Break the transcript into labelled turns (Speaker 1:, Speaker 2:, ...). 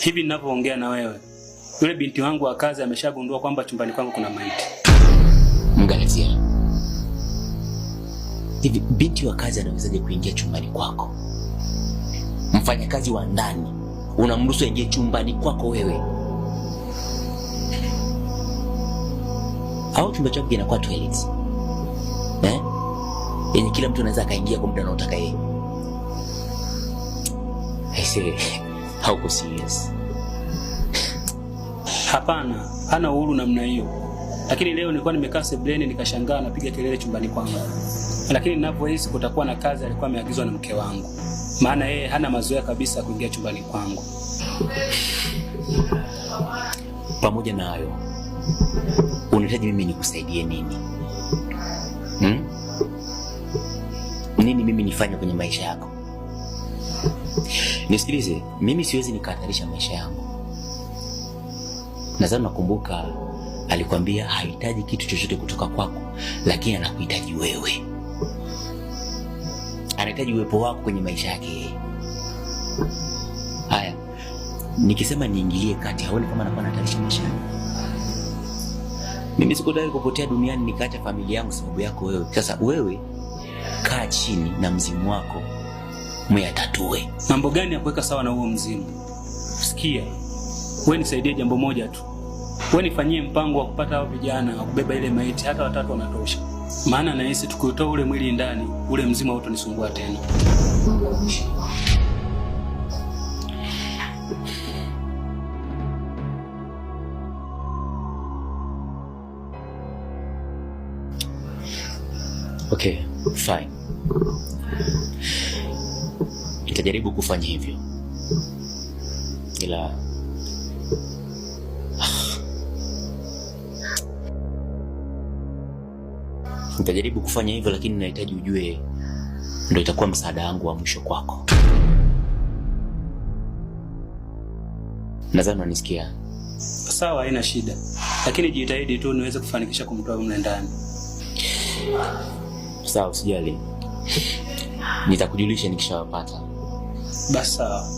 Speaker 1: Hivi ninavyoongea na wewe, yule binti wangu wa kazi ameshagundua kwamba chumbani kwangu kuna maiti.
Speaker 2: Mgalatia, hivi binti wa kazi anawezaje kuingia chumbani kwako? Mfanyakazi wa ndani unamruhusu aingie chumbani kwako wewe? Au chumba chako kinakuwa toilet eh? Yenye kila mtu anaweza akaingia kwa muda anaotaka yeye. Aisee, hauko serious.
Speaker 1: Hapana, hana uhuru namna hiyo. Lakini leo nilikuwa nimekaa sebuleni nikashangaa anapiga kelele chumbani kwangu. Lakini ninavyohisi kutakuwa na kazi alikuwa ameagizwa na mke wangu, maana yeye hana mazoea kabisa kuingia chumbani kwangu.
Speaker 2: Pamoja na hayo, unahitaji mimi nikusaidie nini? Hmm? Nini mimi nifanye kwenye maisha yako? Nisikilize, mimi siwezi nikahatarisha maisha yangu. Nadhani nakumbuka alikwambia hahitaji kitu chochote kutoka kwako, lakini anakuhitaji wewe. Anahitaji uwepo wako kwenye maisha yake yeye. Haya, nikisema niingilie kati, haoni kama anakuwa anahatarisha maisha yangu? Mimi siko tayari kupotea duniani nikaacha familia yangu sababu yako wewe. Sasa wewe kaa chini na mzimu wako mwiyatatue.
Speaker 1: Mambo gani ya kuweka sawa na huo mzimu? Sikia, wewe nisaidie jambo moja tu. Wewe nifanyie mpango wa kupata hao vijana wa kubeba ile maiti, hata watatu wanatosha. Maana nahisi tukiutoa ule mwili ndani, ule mzimu hautonisumbua tena.
Speaker 2: Okay, fine. Nitajaribu kufanya hivyo, ila nitajaribu kufanya hivyo, lakini nahitaji ujue ndo itakuwa msaada wangu wa mwisho kwako. Nadhani unanisikia.
Speaker 1: Sawa, haina shida, lakini jitahidi tu niweze kufanikisha kumtoa mle ndani.
Speaker 2: Sawa, usijali, nitakujulisha nikishawapata.
Speaker 1: Basi sawa.